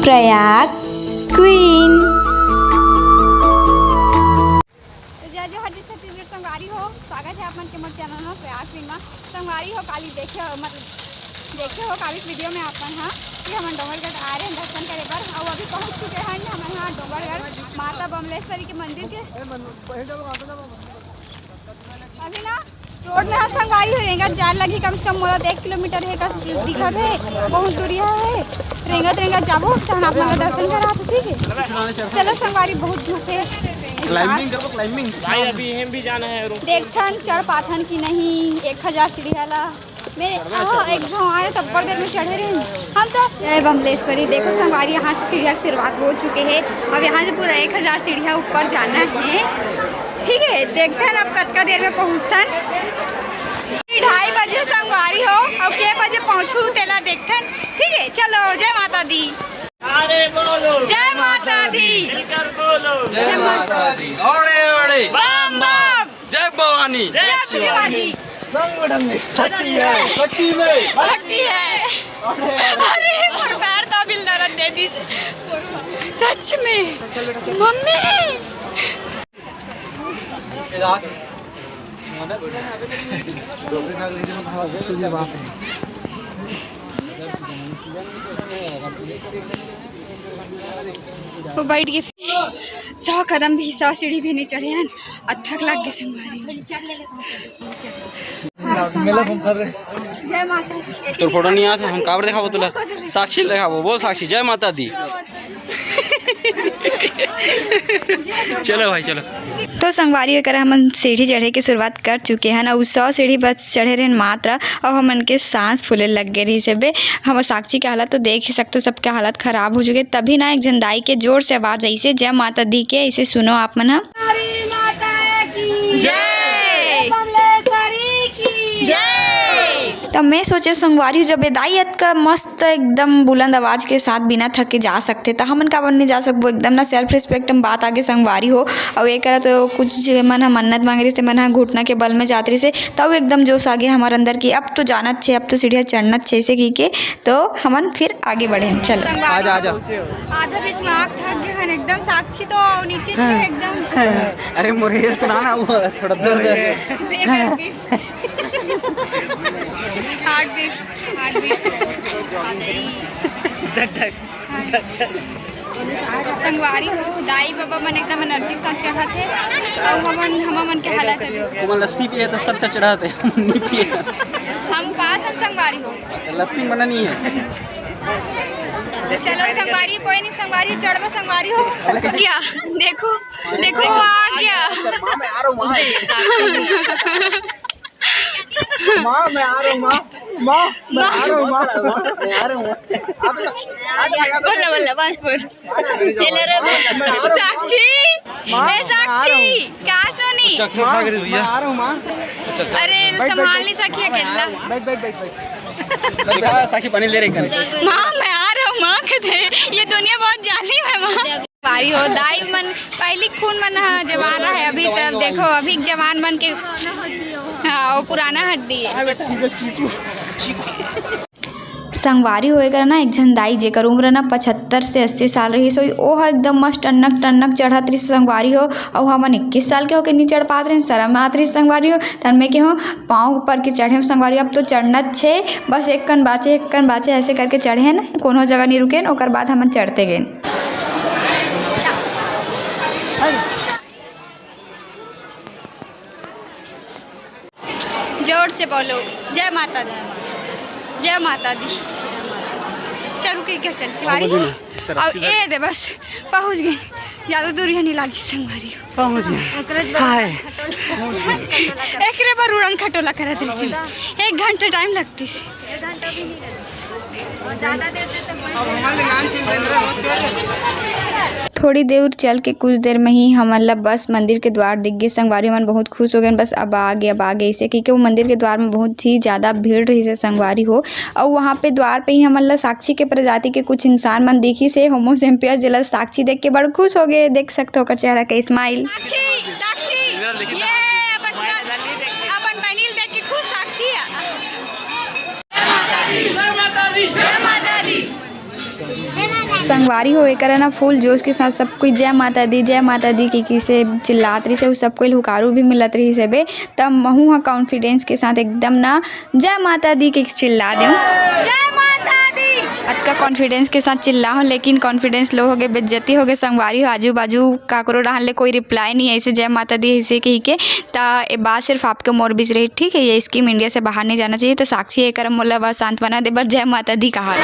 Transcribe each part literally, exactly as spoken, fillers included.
Prayag queen. तो जय जोहार, जय छत्तीसगढ़ संगवारी हो, स्वागत है आप मन के मोर चैनल में प्रयाग क्वीन में। संगवारी हो, काली देखे हो, मतलब देखे हो काली वीडियो में अपन हा कि हमन डोंगरगढ़ आ रहे हैं दर्शन करे बर, और अभी पहुंच चुके हैं हमन हा डोंगरगढ़ माता बमलेश्वरी के मंदिर के। अभी ना रोड में ह संगवारी हो रेंगत जाए लगी, कम से कम मोला तो एक किलोमीटर हे कस दिखत हे, बहुत दूरिया हे। रेंगत रेंगत जाबो, तहन आप मन ला दर्शन कराबो, ठीक है? चलो संगवारी, बहुत धूप हे। क्लाइंबिंग करबो, क्लाइंबिंग। भाई अभी हम भी जाना है, रुक। देखथन चढ़ पाथन कि नहीं एक हजार सीढ़िया ला। मैं, हाँ, एक झन आए तब बड़ देर में चढ़े रहे हम तो। जय बमलेश्वरी, देखो संगवारी, यहाँ से सीढ़िया की शुरुआत हो चुके है। अब यहाँ से पूरा एक हजार सीढ़िया ऊपर जाना है। ठीक है, देखथन अब कतका देर में पहुँचथन। ढाई बजे संगवारी हो, अब के बजे पहुँचू तेला देखथन। ठीक है, चलो, जय माता दी। अरे बोलो। जय माता दी। मिलकर बोलो। जय माता दी। ओड़े ओड़े। Bomb bomb. जय भवानी। जय शिवाजी। संग डंगे। शक्ति है। शक्ति में। शक्ति है। अरे, अरे। अरे, मोर पैर तो अभी दर्द दे दिस। सच में। चल, चल बेटा, चल। मम्मी। वो बैठ के सौ कदम भी, सौ सीढ़ी भी नहीं चढ़े हन, अथक लग गए संगवारी। हाँ, संगवारी। जय माता दी। तोर फोटो नहीं आते, हम काबर देखाबो तुला? साक्षी देखाबो, बोल साक्षी, जय माता दी। चलो भाई, चलो। तो संगवारी हो करा हमन सीढ़ी चढ़े के शुरुआत कर चुके हन, अउ सौ सीढ़ी बस चढ़े रहन मात्र, अउ हमन के सांस फूले लग गए रहिस हे बे। हम साक्षी के हालत तो देख ही सकते हो, सबके हालत खराब हो चुके। तभी ना एक झन दाई के जोर से आवाज आइसे, "जय माता दी" के, इसे सुनो आप मन ह। हरी माता की जय। बमलेश्वरी की जय। त मैं सोचे संगवारी हो, जब ये दाई अतका मस्त एकदम बुलंद आवाज के साथ बिना थके जा सकते, त हमन काबर नहीं जा सकबो? एकदम ना self respect में बात आगे संगवारी हो। अउ एकरा तो कुछ मन ह मन्नत मांगे रहिस, ते मन ह घुटना के बल में जात रहिस, तब एकदम जोश आ गया हमारे अंदर कि अब तो जाना छे, अब तो सीढ़िया चढ़ना छे, ऐसे की के तो हमन फिर आगे बढ़े। चलो। आजा, आजा। आधा बीच में आप थक गए हन एकदम, साक्षी तो नीचे से एकदम। अरे मोर हेल सुना ना, वो थोड़ा दर्द है। बेबे, heart beat, heart beat। धक, धक। संगवारी हो, दाई बाबा मन एकदम energy के साथ चढ़त हे, अउ हमन, हमन के हालत अभी। तुमन लस्सी पिए तो सट सट चढ़त हे, नहीं पिए। हम उपास हन संगवारी हो। लस्सी मना नहीं है। चलो संगवारी, कोई नहीं संगवारी, चढ़बो संगवारी हो। क्या? देखो, देखो वो आ गया। माँ, मैं आ रहा हूँ, माँ। माँ, मैं आ रहा हूँ, माँ। माँ, मैं आ रहा हूँ, माँ। मैं आ रहा हूँ, माँ। आ तो, आ तो, आ तो। बोल ना, बोल ना, बस बोल। ये ले रे, बोल। साक्षी, माँ, ए, मैं आ रहा हूँ। साक्षी, क्या सुनी? चॉकलेट खा के दे भैया। माँ, मैं आ रहा हूँ, माँ। अरे, बैठ, बैठ, संभाल बैठ। नहीं सकी अकेला। बैठ, बैठ, बैठ, बैठ। साक्षी पानी ले रही है। माँ, मैं आ रहा हूँ, माँ, कहते हैं, ये दुनिया बहुत जालिम है, माँ। भारी हो, दाई मन पहली खून मन ह जवान रहे, अभी तब देखो, अभी जवान मन के, हाँ, वो पुराना हड्डी है। संगवारी होए कर ना एक झन दाई, जेकर उम्र ना पचहत्तर से अस्सी साल रहिस होई, ओ ह एकदम मस्त टन्नक टन्नक चढ़त रहिस संगवारी हो, अउ हमन इक्कीस साल के होके नी चढ़ पात रहिन, शरम आत रहिस संगवारी हो। तन में के हो पाँव ऊपर के चढ़े संगवारी हो, अब तो चढ़ना छे, बस एक कन बाचे, एक कन बाचे, ऐसे करके चढ़ेन, कोनो जगह नी रुकेन, ओकर बाद हमन चढ़ते गेन। जोर से बोलो, जय माता दी, जय माता दी। चल, रुक के selfie मारी। अब ए दे, बस पहुँच गए, ज़्यादा दूर नहीं लागी संगवारी हो। पहुँच गए। हाय। एकरे बर उड़न खटोला करत रहिस, एक घंटा time लगतिस। थोड़ी देर चल के कुछ देर में ही हमन ला बस मंदिर के द्वार दिख गे संगवारी, हमन बहुत खुश हो गए, बस अब आ गे, अब आ गे, ऐसे क्योंकि वो मंदिर के द्वार में बहुत ही ज़्यादा भीड़ रहिस हे संगवारी हो। अउ वहाँ पे द्वार पे ही हमन ला साक्षी के प्रजाति के कुछ इंसान मन दिखिस हे, Homo sapiens, जेला साक्षी देख के बड़ खुश हो गए। देख सकते हो ओकर चेहरा के smile। साक्षी, साक्षी, ये अपन, अपन बहिनी ल देख के खुश साक्षी है। जय माता दी, जय माता दी। संगवारी हो, एकरा ना full जोश के साथ सब कोई "जय माता दी, जय माता दी" कहिके चिल्लात रहिस हे, अउ सब कोई ल हुकारू भी मिलत रहिस हे बे। तब महू ह confidence के साथ एकदम ना "जय माता दी" कहिके चिल्ला देहूँ। जय माता दी। अतका confidence के साथ चिल्लाहूँ, लेकिन confidence low होगे, बेइज्जती होगे संगवारी हो। आजू बाजू काकरो डहान ले कोई reply नहीं आइस हे "जय माता दी" अइसे कहिके। त ए बात सिर्फ आपके मोर बीच रही, ठीक है? ये scheme India से बाहर नहीं जाना चाहिए। त साक्षी एकर मोला बस सांत्वना दे बर "जय माता दी" कहा।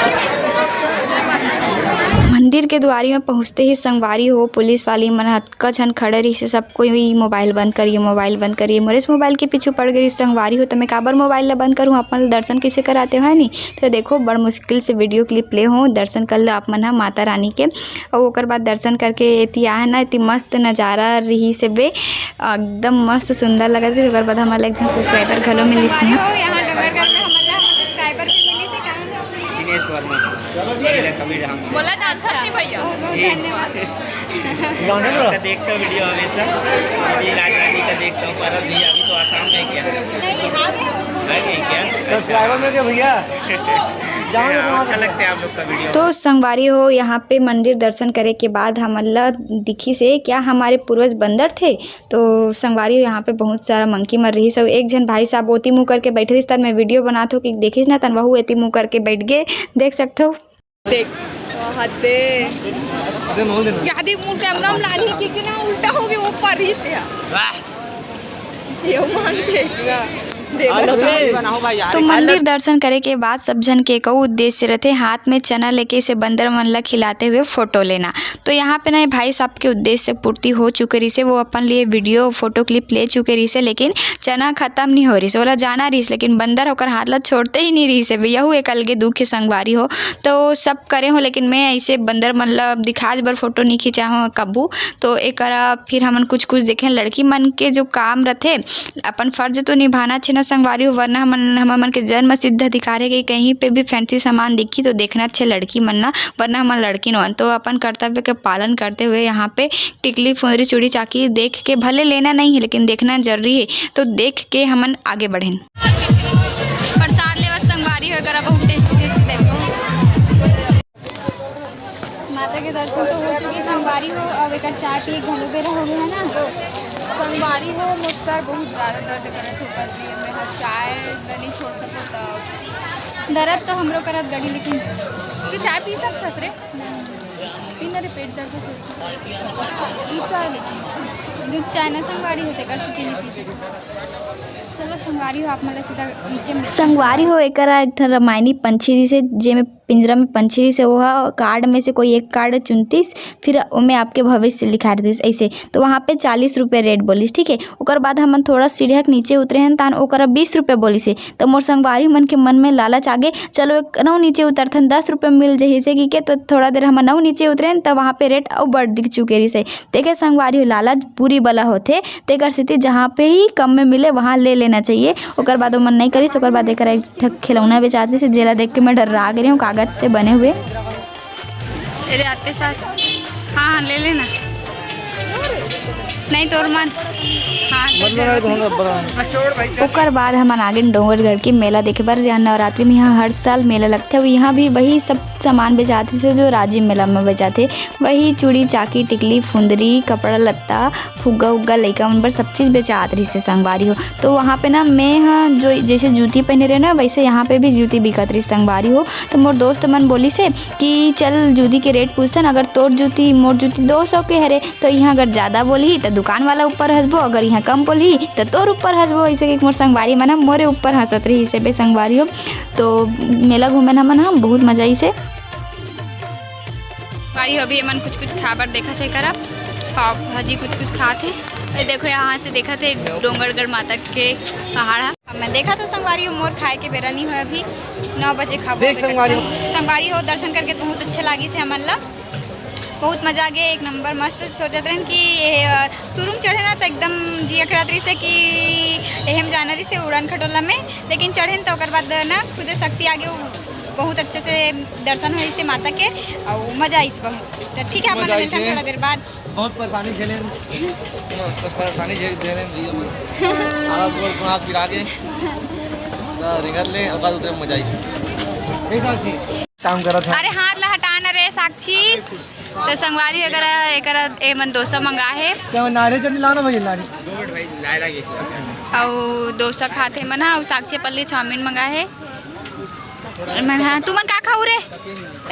मंदिर के दुआरी में पहुँचते ही संगवारी हो, पुलिस वाली मन ह अतका झन खड़े रहिस हे, सब कोई mobile बंद करिए, mobile बंद करिए। मोरेच mobile के पीछू पड़ गे रहिस संगवारी हो, त मैं काबर mobile ला बंद करूँ, अपन दर्शन कइसे कराते हो, है नी? त देखो, बड़ मुश्किल से video clip ले हो, दर्शन कर लो आप मन ह माता रानी के। अउ ओकर बाद दर्शन करके एती आए ना, एती मस्त नजारा रहिस हे बे, एकदम मस्त सुंदर लगत रहिस। ओकर बाद हमर ला एक झन subscriber घलो मिलिस हे। संगवारी हो, यहाँ डोंगरगढ़ में हमर ला हमर subscriber भी मिलिस हे, का नाम हे? दिनेश वर्मा। बोला जानता नहीं भैया। बहुत बहुत धन्यवाद। आपका देखता हूँ video हमेशा। जी, राजरानी का देखता हूँ, पर अभी, अभी तो आसाम में क्या? नहीं, आ गए। आ गए क्या? Subscriber में क्या भैया? जाओ, अच्छा लगता है आप लोग का video। तो संगवारी हो, यहाँ पे मंदिर दर्शन करे के बाद हमन ला दिखिस हे, क्या हमारे पूर्वज बंदर थे? तो संगवारी हो, यहाँ पे बहुत सारा monkey मन रहिस हे। एक झन भाई साहब ओती मुँह करके बैठे रहिस, तब मैं video बनात हूँ कि देखिस ना, तब वहू एती मुँह करके बैठ गे, देख सकते हो। देख, वहाँ दे। याद ही मुड़ camera में लानी कि, कि ना उल्टा हो गया, ऊपर ही थे। वाह। ये मानते हैं क्या? देख। तो मंदिर दर्शन करे के बाद सब झन के एकउ उद्देश्य रहिथे, हाथ में चना लेके इसे बंदर मन ला खिलाते हुए photo लेना। तो यहाँ पे ना ये भाई साहब के उद्देश्य पूर्ति हो चुके रहिसे, वो अपन लिए video photo clip ले चुके रहिसे, लेकिन चना खत्म नहीं हो रहिसे, ओला जाना रहिस, लेकिन बंदर ओकर हाथ ला छोड़ते ही नहीं रहिसे। यहू एक अलगे दुख हे संगवारी हो। तो सब करे हो, लेकिन मैं ऐसे बंदर मन ला दिखाए बर photo नहीं खिंचा हो कभू। तो एकरा फिर हमन कुछ कुछ देखें, लड़की मन के जो काम रथे, अपन फर्ज तो निभाना छे ना संगवारी हो, वरना हमन, हमर मन के जन्म सिद्ध अधिकार है कि कहीं पे भी fancy सामान दिखी तो देखना छे लड़की मन ला, वरना हमन लड़की नोन। तो अपन कर्तव्य के पालन करते हुए यहाँ पे टिकली, फुंदरी, चूड़ी, चाकी देख के, भले लेना नहीं है लेकिन देखना जरूरी है, तो देख के हमन आगे बढ़ेन। प्रसाद लेवत संगवारी हो, एकरा बहुत tasty tasty देखो। माता के दर्शन तो हो चुके संगवारी हो, अब एकर चाय पिए घलो बेरा हो गया है ना। संगवारी हो, मोर सर बहुत ज्यादा दर्द करत हे, ओकर लिए मैं हर चाय नहीं छोड़ सकूँ। तब दर्द तो हमरो करत गड़ी, लेकिन तू चाय पी सकथस रे। पी ना रे, पेट दर्द हो। दूध चाय लेके। दूध चाय ना संगवारी हो, तेकर से नहीं पी सकत। चलो संगवारी हो, आप मन ला सीधा नीचे में संगवारी हो, एकरा एक ठन रामायणी पंछी रहिसे, जेमे पिंजरा में पंछी रहिसे, वो ह card में से कोई एक card चुनतिस, फिर ओमे आपके भविष्य लिखा रहिस ऐसे। तो वहाँ पे चालीस रुपये rate बोलिस, ठीक है। ओकर बाद हमन थोड़ा सीढ़िया के नीचे उतरे हन, तान ओकरा बीस रुपये बोलिस हे। तो मोर संगवारी मन के मन में लालच आगे, चलो एक नौ नीचे उतरथन, दस रुपये मिल जही से कि के। तो थोड़ा देर हमन नौ नीचे उतरे हन, तब वहाँ पे rate अउ बढ़ चुके रहिस हे। देखे संगवारी हो, लालच बुरी बला होथे, तेकर सेती जहाँ पे ही कम में मिले, वहाँ ले लेना चाहिए। ओकर बाद ओमन नहीं करिस, ओकर बाद एकरा एक ठक खिलौना बेचात रहिस हे, जेला देख के मैं डर्रा गे रहेंव, कागज से बने हुए। तेरे आते साथ, हाँ, हाँ, ले लेना। नहीं, तोर मन। हाँ, तो जरूरत नहीं। ओकर बाद हमन आगे डोंगरगढ़ के मेला देखे बर, जहाँ नवरात्रि में यहाँ हर साल मेला लगथे। अउ यहाँ भी वही सब सामान बेचात रहिसे, जो राजिम मेला में बेचाथे। वही चूड़ी, चाकी, टिकली, फुंदरी, कपड़ा लत्ता, फुग्गा उग्गा, लइका मन बर सब चीज बेचात रहिसे संगवारी हो। तो वहाँ पे ना मैं ह जो जैसे जूती पहने रहे ना, वैसे यहाँ पे भी जूती बिकत रहिस संगवारी हो। तो मोर दोस्त मन बोलिस हे कि चल जूती के rate पूछथन, अगर तोर जूती मोर जूती दो सौ के हरे, तो यहाँ अगर ज्यादा बोलही तो दुकान वाला ऊपर हंसबो, अगर यहाँ कम बोलही तो तोर ऊपर हंसबो। ऐसे कि मोर संगवारी मन ह मोरे ऊपर हंसत रहिस हे बे संगवारी हो। तो मेला घूमे न हमन ह बहुत मजा आइस हे। भाई, अभी एमन कुछ कुछ खा बर देखत हे करब, पाव भाजी कुछ कुछ खात हे। ए देखो, यहाँ से देखत हे डोंगरगढ़ माता के पहाड़ ह। अब मैं देखत हो संगवारी हो, मोर खाए के बेरा नहीं होय, अभी नौ बजे खाबो। देख संगवारी हो। संगवारी हो, दर्शन करके बहुत अच्छा लागिस हे हमन ला, बहुत मजा आ गया, एक नंबर मस्त। सोचत रहन कि ये, अ, शुरू में चढ़े ना तो एकदम जी अखड़ात रहिस हे कि एहम जाना रहिस हे उड़न खटोला में, लेकिन चढ़ेन तो ओकर बाद ना खुदे शक्ति आ गया, बहुत अच्छे से दर्शन होइस हे माता के, अउ मजा आइस बहुत। तो ठीक है, अपन मिलथन थोड़ा देर बाद। बहुत परेशानी झेले, सब परेशानी झेल, झेले भैया मन। हालत गोड़ को हाथ पिरा के, तो रेंगत ले, ओकर बाद उतरे में मजा आइस। काम करत हे। अरे हाथ ला हटा ना रे। ए साक्षी, तो संगवारी अगर एकरा ए मन डोसा मंगा हे। क्या नारियल चटनी लाना भैया, नारियल। अउ डोसा खाथे मन ह, अउ साक्षी पल्ली चाउमीन मंगा हे। मन ह, तुमन का खाऊ रे?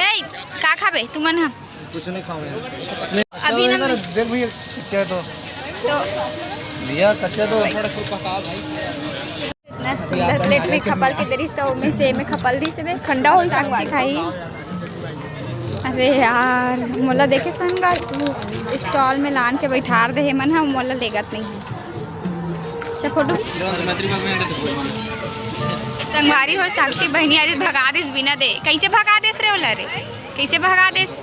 ए, का खाबे तुमन ह? कुछ नहीं खाऊं यार। अभी ना देख भैया, कच्चा है तो। तो भैया, कच्चा तो। इतना सुंदर प्लेट में खपल के दे रिहिस, तो ओमे से एमे खपल दिस बे। ठंडा हो साक्षी खाई। अरे यार, मोला देखे संग स्टॉल में लान के बैठार दे हे मन ह, मोला लेगत नहीं है। अच्छा, फोटो। संगवारी हो, साक्षी बहिनी आज भगा दिस बिना दे। कैसे भगा देस रे ओला रे? कैसे भगा देस?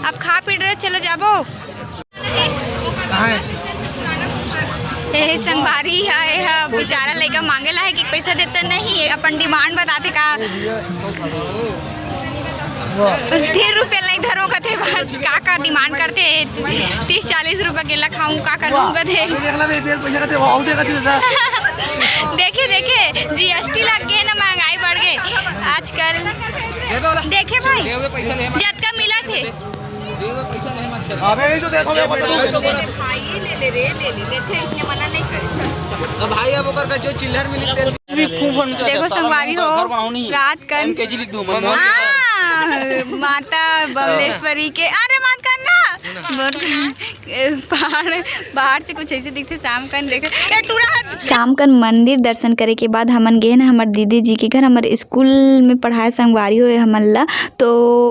अब खा पी रहे, चलो जाबो। कहाँ है? ए संगवारी ह, ए ह बेचारा लइका मांगे ला हे कि पैसा देते नहीं, अपन डिमांड बताते का। तीन रुपया नहीं धरो कथे, का का डिमांड करते, तीस चालीस रुपया के ला खाऊं, का करूं कथे। देखे, देखे, जीएसटी लग गए ना, महंगाई बढ़ गए आजकल। देखे भाई, जतका मिला थे। अबे नहीं तो देखो, मैं बता रहा हूँ। भाई, ले ले रे, ले ले, लेथे, इसने मना नहीं करे। तो भाई, अब ओकर का जो चिल्लर मिली तेल। देखो संगवारी हो, रात कन। एमकेजी लिख दूं, मम्मी। हाँ, माता बमलेश्वरी के, अरे मात करना। बाहर, बाहर से कुछ ऐसे दिखते, शाम कन देखे। ए, टूरा हाथ। शाम कन मंदिर दर्शन करे के बाद हमन गे हन हमर दीदी जी के घर। हमर स्कूल में पढ़ाए संगवारी होए हमन ला, तो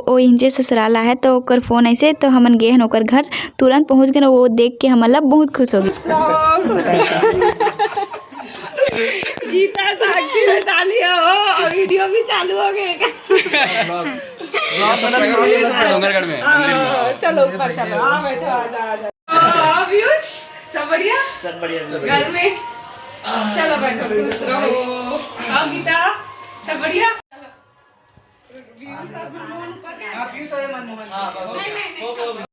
ओ इंजे ससुराल आहे, तो ओकर फोन ऐसे, तो हमन गे हन ओकर घर। तुरंत पहुँच गेन, वो देख के हमन ला बहुत खुश हो गे। गीता साक्षी में साली हो, और वीडियो भी चालू हो गए। डोंगरगढ़ में। हाँ, चलो ऊपर चलो, हाँ बैठो, आ जाओ, आ जाओ। हाँ, व्यूअर्स, सब बढ़िया? सब बढ़िया, सब बढ़िया। घर में? चलो बैठो, खुश रहो। आओ गीता, सब बढ़िया? हाँ, व्यूअर्स, सब मनमोहन ऊपर। हाँ, व्यूअर्स, सब मनमोहन। हाँ, बस हो गया। हो गया, हो गया।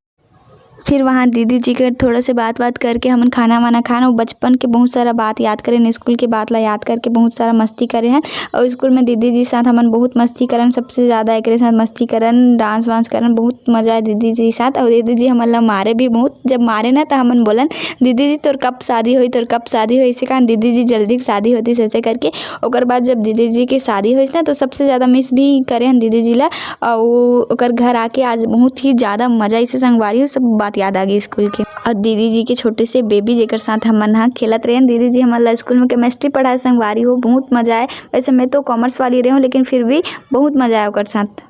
फिर वहाँ दीदी जी के थोड़ा से बात बात करके हमन खाना वाना खान, और बचपन के बहुत सारा बात याद करेन, स्कूल के बात ला याद करके बहुत सारा मस्ती करे हन। और स्कूल में दीदी जी साथ हमन बहुत मस्ती करन, सबसे ज़्यादा एकरे साथ मस्ती करन, डांस वांस करन, बहुत मज़ा आए दीदी जी साथ। और दीदी जी हमन ला मारे भी बहुत, जब मारे ना तो हमन बोलन, "दीदी जी तोर कब शादी होई, तोर कब शादी होई?" इसे कारण दीदी जी जल्दी शादी होती ऐसे करके। ओकर बाद जब दीदी जी के शादी होइस ना, तो सबसे ज़्यादा मिस भी करे हन दीदी जी ला। अउ ओकर घर आके आज बहुत ही ज़्यादा मज़ा आइस संगवारी हो, सब बात याद आ गई स्कूल के। और दीदी जी के छोटे से बेबी जेकर साथ हमन ह खेलत रहेन। दीदी जी हमन ला स्कूल में केमिस्ट्री पढ़ाए संगवारी हो, बहुत मज़ा आए। वैसे मैं तो कॉमर्स वाली रहे हूँ, लेकिन फिर भी बहुत मज़ा आए ओकर साथ।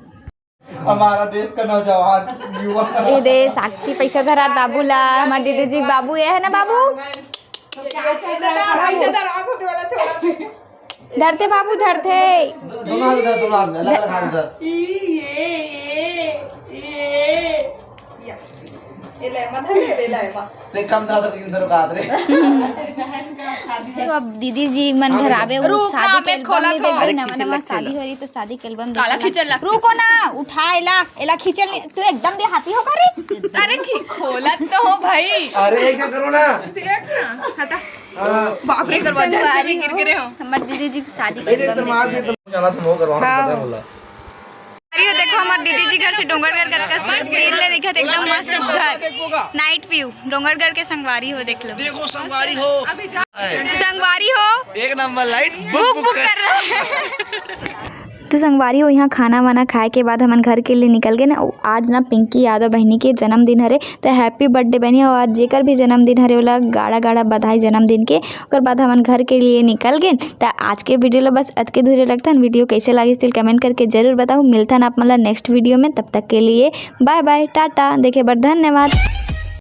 हमारा देश का नौजवान युवा। ये दे साक्षी पैसा धरा बाबू ला, हमारे दीदी जी बाबू ये है ना बाबू? धरते बाबू, धरते। दो-, दोनों हाथ उधर, दोनों हाथ में, अलग-अलग हाथ उधर। ये, ये, ये। ये ले, मत धर, ये ले, ले, मत। नहीं, कम था, तो इधर का हाथ रे। देखो, अब दीदी जी मन घर आवे, वो रुक ना, शादी के मैं album खोला में तो। देखो, अरे, नवा, खींचन नवा लग शादी गया। हो रही, तो शादी के album काला देखे ला। खींचन लग। रुको ना, उठा, एला, एला खींचन ले। तू एकदम देहाती हो का रे? अरे, खी-, खोलत तो हो भाई। अरे, एक करो ना। देख ना, हटा। हाँ। बाप रे, दरवाजा से भी गिर गिरे हो। हमर दीदी जी के शादी के नहीं, नहीं, एकदम तो मार दे, तो जाना था, वो करवाना हाँ। पता है बोला। अरे, ये देखो, हमर दीदी जी घर से डोंगरगढ़ का तस्वीर ले दिखत, एकदम मस्त घर। Night view, डोंगरगढ़ के संगवारी हो, देख लो। देखो संगवारी हो। संगवारी हो। एक number light book, book, book कर रहा है। तो संगवारी हो, यहाँ खाना वाना खाए के बाद हमन घर के लिए निकल गेन। अउ आज ना पिंकी यादव बहिनी के जन्मदिन हरे, तो happy birthday बहिनी। अउ आज जेकर भी जन्मदिन हरे, ओला गाड़ा गाड़ा बधाई जन्मदिन के। ओकर बाद हमन घर के लिए निकल गेन। तो आज के video ला बस अतके दूरे रखथन। Video कैसे लागिस, तेल comment करके जरूर बताओ। मिलथन आप मन ला next video में, तब तक के लिए bye bye, टाटा। देखे बर धन्यवाद।